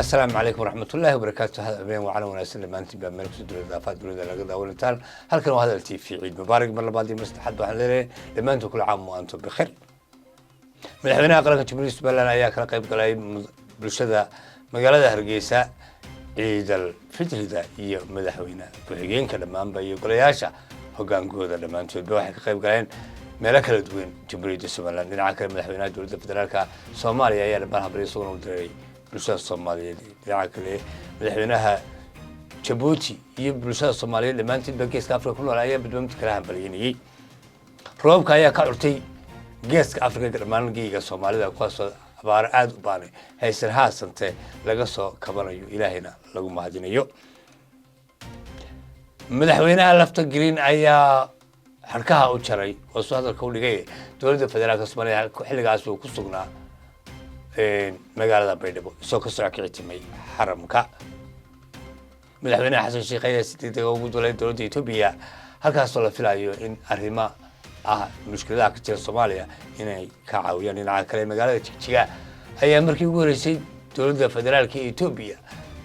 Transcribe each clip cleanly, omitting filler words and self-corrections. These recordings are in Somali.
Asalaamu calaykum waraxmatullaahi wabarakaatu. Habeen wacan wanaagsan dhammaantiin baa meel kusoo dowlada daafaha dowladda laga daawanataan. Halkan waa Hadal TV. Ciid mubaarak mar labaad iyo mar saddexaad waxaan leeyahay dhammaantiin, كل عام وأنتم بخير. Madaxweynaha qaranka Jamhuuriyadda Somaliland ayaa kala qayb galay bulshada magaalada Hargeysa ciidal fitrida, iyo madaxweyne ku-xigeenka dhammaanba iyo golayaasha hogaankooda dhammaantoodba waxay ka qayb galeen meelo kala duwan Jamhuuriyadda Somaliland. Dhinaca kale, madaxweynaha dowladda federaalka Soomaaliya ayaa dhammaan habari isaguna u diray bulshada Soomaaliyeed. Dhinaca kale, madaxweynaha Jabuuti iyo bulshada Soomaaliyeed dhammaantiinba Geeska Afrika ku nool ayaa midba mid kala hambalyeynayey. Roobka ayaa ka curtay Geeska Afrika dhammaan geyga Soomaalida, kuwaasoo abaaro aada u baanay haysan, haasante laga soo kabanayo, Ilaahayna lagu mahadinayo. Madaxweynaha Lafta Green ayaa xadhkaha u jaray oo soo hadalka u dhigay dowladda federaalka Soomaaliya. Xilligaas uu ku sugnaa magaalada Baydhabo, isagoo ka soo kicitimay xaramka. Madaxweynaha Xasan Sheekh ayaa si degdega ugu duulay dowladda Etoobiya, halkaasoo la filayo in arrimo ah mushkiladaha ka jira Soomaaliya inay ka caawiyaan. Dhinaca kale, magaalada Jigjiga ayaa markii ugu horreysay dowladda federaalka Etoobiya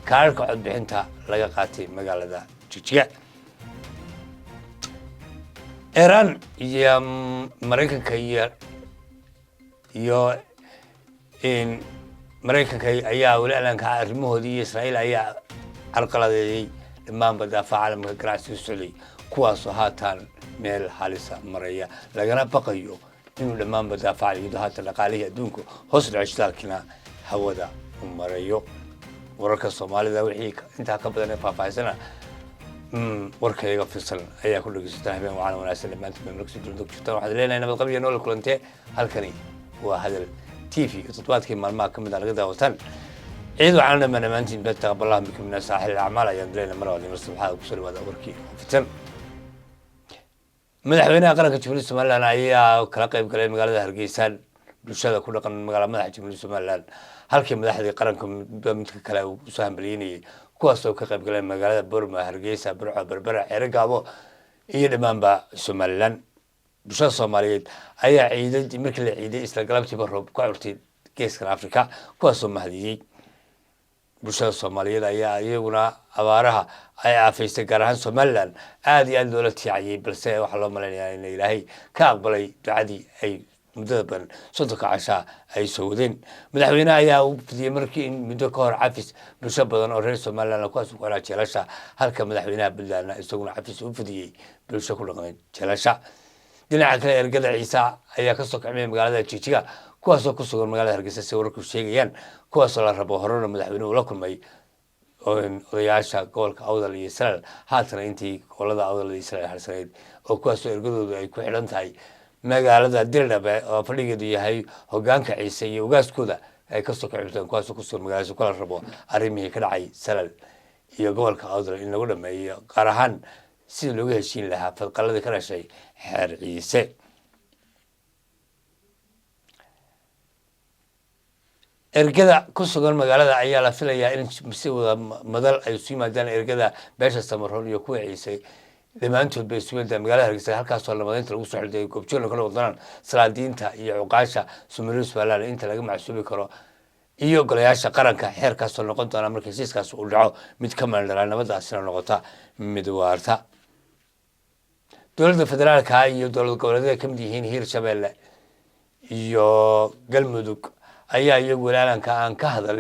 kaararka codbixinta laga qaatay magaalada Jigjiga. Iiraan iyo Maraykanka iyo Maraykanka ayaa weli alanka arrimahoodii iyo Israa'iil ayaa carqaladeeyey dhammaanba daafaha caalamka ganacsiga socday, kuwaasoo haatan meel halisa maraya, lagana baqayo inuu dhammaanba daafaca, iyadoo haatan dhaqaalihii adduunka hoos dhaco, shidaalkiina hawada u marayo. Wararka Soomaalida wixii intaa ka badan ee faahfaahisana warkayaga fidsan ayaa ku dhegeysataan. Habeen wacan wanaagsan dhammaantiin baa markasoo dunida ku jirtaan. Waxaad leenahay nabadqabyo noola kulantee. Halkani waa Hadal TV, toddobaadkii maalmaha ka mid a laga daawataan. Ciid waxaana dhamaan dhammaantiin ba تقبل الله منكم من صالح الأعمال ayaan dilayna. Mar labaad iyo mar saddexaad kusoo dhawaada warkii oo fidsan. Madaxweynaha qaranka Jamhuuriyadda Somaliland ayaa kala qayb galay magaalada Hargeysa bulshada ku dhaqan magaalada madaxa Jamhuuriyadda Somaliland, halkii madaxdii qaranka midba midka kale uu kusoo hambalyeynayay, kuwaas oo ka qayb galay magaalada Borma, Hargeysa, Burco, Berbera, Xeero Gaabo iyo dhammaanba Somaliland. Bulshada Soomaaliyeed ayaa ciiday. Markii la ciiday isla galabtiiba roob ka curtay geeskan Africa, kuwaasoo mahadiyey. Bulshada Soomaaliyeed ayaa iyaguna abaaraha ay aafaystay, gaar ahaan Somaliland, aada iyo aada loola tiicayay, balse waxaa loo malaynayaa in Ilaahay ka aqbalay ducadii ay muddada badan 30-ka cashaa ay soo wadeen. Madaxweynaha ayaa u fidiyey markii in muddo ka hor cafis bulsho badan oo reer Somaliland, kuwaas ku xidhaa jeelasha, halka madaxweynaha Puntlandna isaguna cafis u fidiyey bulsho ku dhaqmay jeelasha. Dhinaca kale, ergada Ciise ayaa kasoo kacmay magaalada Jijiga, kuwaasoo ku sugan magaalada Hargeysa si wararku sheegayaan, kuwaasoo la rabo horena madaxweynuhu la kulmay odayaasha gobolka Awdal iyo Salal, haatana intii gobolada Awdal iyo Salal harsaneyd, oo kuwaasoo ergadoodu ay ku xidhan tahay magaalada Dirdhabe oo fadhigeedu yahay hogaanka Ciise iyo ugaaskooda ay kasoo kacibteen, kuwaasoo kusugan magaaladaas, kula rabo arrimihii ka dhacay Salal iyo gobolka Awdal in lagu dhameeyo, gaar ahaan sidii looga heshiin lahaa fadqaladii ka dhashay xeer Ciise. Ergada ku sugan magaalada ayaa la filayaa in si wada madal ay isu yimaadaan ergada beesha Samaroon iyo kuwa Ciise dhammaantood bay isu yimaadaan magaalada Hargeysa, halkaasoo nabadaynta lagu soo xilday, goobjoogna kala waddanaan salaadiinta iyo cuqaasha Sumariya Somaliland inta laga macsuubi karo iyo golayaasha qaranka. Xeerkaasoo noqon doona marka heshiiskaas uu dhaco mid ka meeldhalaa, nabadaasina noqota mid waarta. Dowladda federaalka iyo dowlad goboleedyada kamid yihiin Hiir Shabeelle iyo Galmudug ayaa iyagu walaalanka aan ka hadal,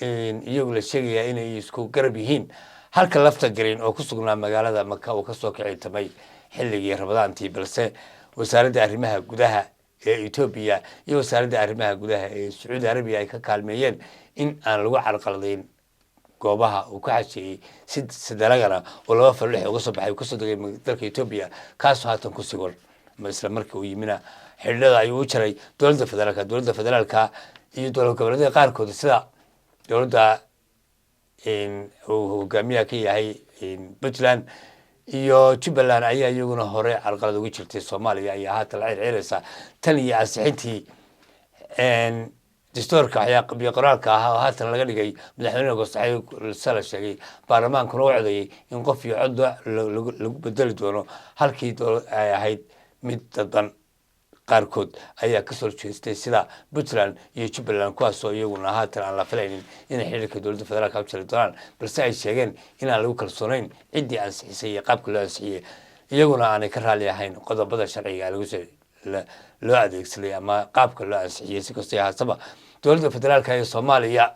iyagu la sheegayaa inay isku garab yihiin, halka Lafta Green oo ku sugnaa magaalada Maka uu kasoo kicitamay xilligii Ramadaantii, balse wasaaradda arrimaha gudaha ee Etoobiya iyo wasaaradda arrimaha gudaha ee Sacuudi Arabiya ay ka kaalmeeyeen in aan lagu carqaladayn goobaha uu ka xajeeyey, si sadalagana oo laba falo dhex uga soo baxay, uu kasoo degay dalka Etoobiya, kaasoo haatan ku sugan. Isla markii uu yimina xidhiidhada ayuu u jaray dowladda federaalka. Dowladda federaalka iyo dowlad goboleedyada qaarkood, sida dowladda uu hogaamiyaha ka yahay Puntland iyo Jubbaland, ayaa iyaguna hore carqalad uga jirtay. Soomaaliya ayaa haatan la circiiraysa tan iyo ansixintii dastuurka waxyaa qoraalka ahaa, oo haatan laga dhigay madaxweyne gostaxay, sa la sheegay baarlamaankuna u codeeyey in qof iyo cod lagu bedeli doono halkii ay ahayd mid dadban. Qaarkood ayaa kasoo horjeestay, sida Puntland iyo Jubbaland, kuwaasoo iyaguna haatan aan la filaynin inay xiriirka dowladda federaalka u jari doonaan, balse ay sheegeen inaan lagu kalsoonayn ciddii ansixisay iyo qaabka loo ansixiyey, iyaguna aanay ka raali ahayn qodobada sharciga lagu loo adeegsaday ama qaabka loo ansixiyey. Si kastoo ahaataba, dowladda federaalka ee Soomaaliya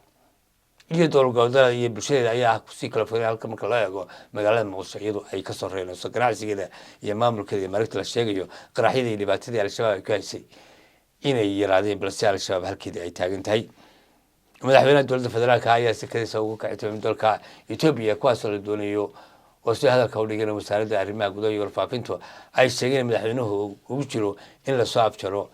iyo dowlad goboleedyada iyo bulshadeeda ayaa kusii kala fogay, halka marka loo eego magaalada Muqdisho iyadoo ay kasoo reynayso ganacsigeeda iyo maamulkeeda iyo maaragta la sheegayo qaraxyadii iyo dhibaatadii Al-Shabaab ay ku haysay inay yaraadeen, balse Al-Shabaab halkeedii ay taagan tahay. Madaxweynaha dowladda federaalka ayaa si kadisa ugu kacay dalka Etoobiya, kuwaasoo la doonayo oo si hadalka u dhigan wasaaradda arrimaha gudaha iyo warfaafintu ay sheegeen in madaxweynuhu ugu jiro in lasoo afjaro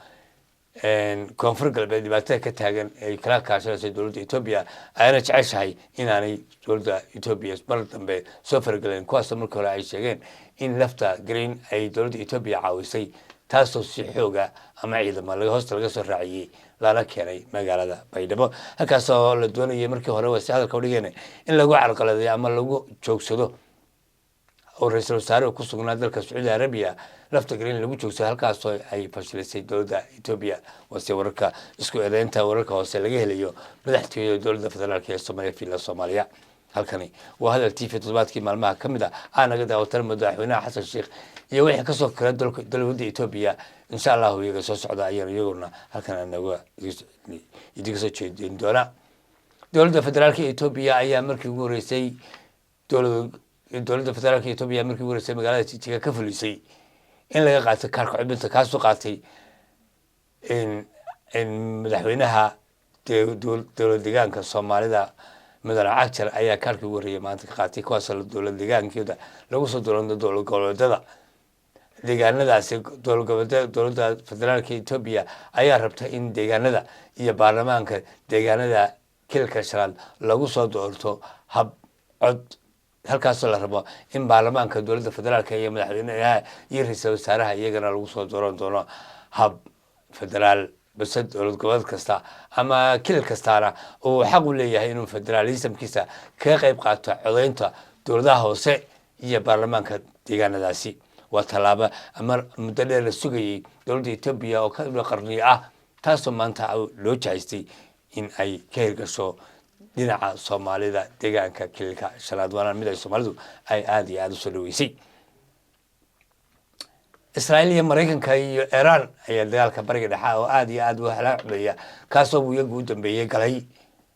Koonfur Galbeed dhibaatada ka taagan ay kala kaashanayso dowladda Etoobiya, ayna jeceshahay inaanay dowladda Etoobiya mar dambe soo faragelin, kuwaasoo markii hore ay sheegeen in Lafta Green ay dowladda Etoobiya caawisay, taasoo si xooga ama ciidamo laga hoosta laga soo raaciyey lana keenay magaalada Baydhabo, halkaasoo la doonayay markii hore waa si hadalka udhigeen in lagu carqaladeeyo ama lagu joogsado oo ra-iisul wasaare ku sugnaa dalka Sacuudi Arabiya Lafta Green lagu joogsado, halkaasoo ay fashilisay dowladda Etoobiya. Waase wararka isku eedeynta wararka hoose laga helayo madaxtooyada dowladda federaalk ee Soomaaliya, Villa Soomaaliya. Halkani waa Hadal TV. Toddobaadkii maalmaha ka mid a aa naga daawatan madaxweynaha Xasan Sheikh iyo wixii kasoo kala dowladda Etoobiya, insha Allahu iyaga soo socda ayaan iyaguna halkan anaga idinka soo jeedin doona. Dowladda federaalka Etoobiya ayaa markii ugu horeysay dowladda federaalka Etoobiya markii ugu horeysay magaalada Jijiga ka fulisay in laga qaato kaarka codbinta, kaasoo qaatay madaxweynaha dowlad deegaanka Soomaalida, mudane Cagjar, ayaa kaarkii ugu horreeyay maanta ka qaatay, kuwaasoo dowlad deegaankooda lagu soo dooran dowlad goboleedyada deegaanadaasi. Dowlad goboleed dowladda federaalka Etoobiya ayaa rabta in deegaanada iyo baarlamaanka deegaanada Kililka Shanaad lagu soo doorto hab cod, halkaasoo la rabo in baarlamaanka dowladda federaalka iyo madaxweynaha iyo ra-iisul wasaaraha iyagana lagu soo dooran doono hab federaal, balse dowlad goboleed kasta ama kilil kastaana uu xaq u leeyahay inuu federaalismkiisa kaga qeyb qaato codeynta dowladaha hoose iyo baarlamaanka deegaanadaasi. Waa tallaabo ama muddo dheer la sugayey dowladda Etoobiya oo ka qarniyo ah, taasoo maanta loo jahaystay in ay ka hirgasho dhinaca Soomaalida deegaanka Kililka Shanaad, waana mid ay Soomaalidu ay aada iyo aada usoo dhaweysay. Israa'iil iyo Maraykanka iyo Iiraan ayaa dagaalka Bariga Dhexe oo aada iyo aada u halaacmaya, kaasoo iyagu u dambeeyey galay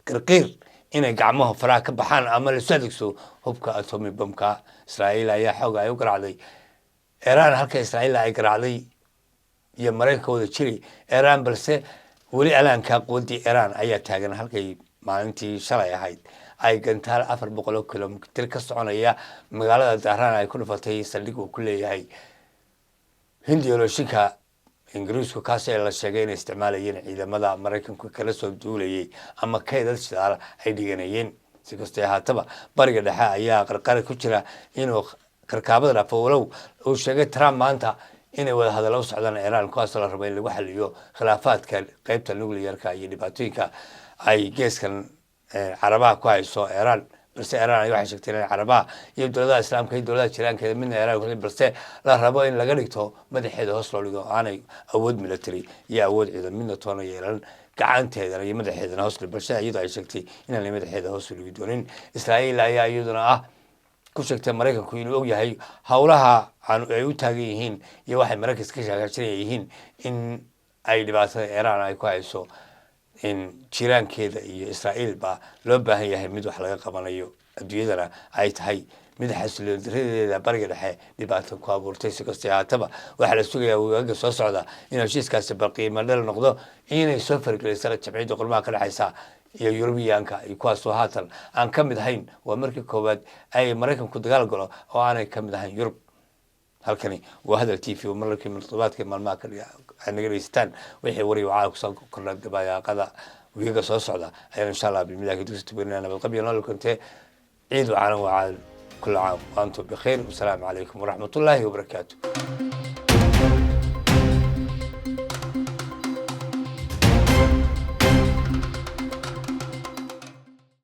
qirqiir inay gacmaha faraha ka baxaan ama lasu adeegso hubka atomic bombka. Israa'iil ayaa xooga ay u garaacday Iiraan, halka Israa'iil ay garaacday iyo Maraykanka wada jiri Iiraan, balse weli alaanka quwaddii Iiraan ayaa taagan, halkay maalintii shalay ahayd ay gantaal 400 kilomitir ka soconaya magaalada Dahraan ay ku dhufatay saldhig uu ku leeyahay Hindiya Ingiriisku, kaas ee la sheegay inay isticmaalayeen ciidamada Maraykanku kala soo duulayay ama kaydad shidaal ay dhiganayeen. Si kastay ahaataba, Bariga Dhexe ayaa qarqari ku jira inuu karkaabada dhaafo, walow uu sheegay Trump maanta inay wada hadallo u socdaan Iiraan, kuwaasoo la rabo in lagu xaliyo khilaafaadka qeybta nuclearka iyo dhibaatooyinka ay geeskan Carabaha ku hayso Iiraan. Balse Iiraan ay waxay sheegtay in Carabaha iyo dowladaha Islaamka iyo dowladaha jiraankeeda midna Iiraan, balse la rabo in laga dhigto madaxeeda hoos loo dhigo, aanay awood military iyo awood ciidan midna toona yeelan, gacanteedana iyo madaxeedana hoos, balse iyadoo ay sheegtay inaanay madaxeeda hoos u dhigi doonin. Israa'iil ayaa iyaduna ah ku sheegtay Maraykanku inuu og yahay howlaha ay u taagan yihiin iyo waxay Maraykanka ka shaagaajinaya yihiin in ay dhibaatada Iiraan ay ku hayso in jiraankeeda iyo Israa'iil ba loo baahan yahay mid wax laga qabanayo, adduunyadana ay tahay mid xasiloon daradeeda Bariga Dhexe dhibaato ku abuurtay. Si kastay ahaataba, waxaa la sugayaa wagaaga soo socda in heshiiskaasi balqiimo dhal noqdo, inay soo fargelisa Jamciyadda Qurmaha ka dhexeysa iyo Yurubiyaanka iyo kuwaasoo haatan aan ka mid ahayn. Waa markii koowaad ay Maraykanku dagaal galo oo aanay ka mid ahayn Yurub. Halkani waa Hadal TV, markii toddobaadkii maalmaha ay naga dhegeysataan. Wixii wariyo wacaa kusoo kordha dabayaaqada wiiga soo socda ayaan insha Allah bismillahi dugsi tubanina. Nabadqabyo nool kuntee, ciid wacaana wacaan, كل عام وأنتم بخير، والسلام عليكم ورحمة الله وبركاته.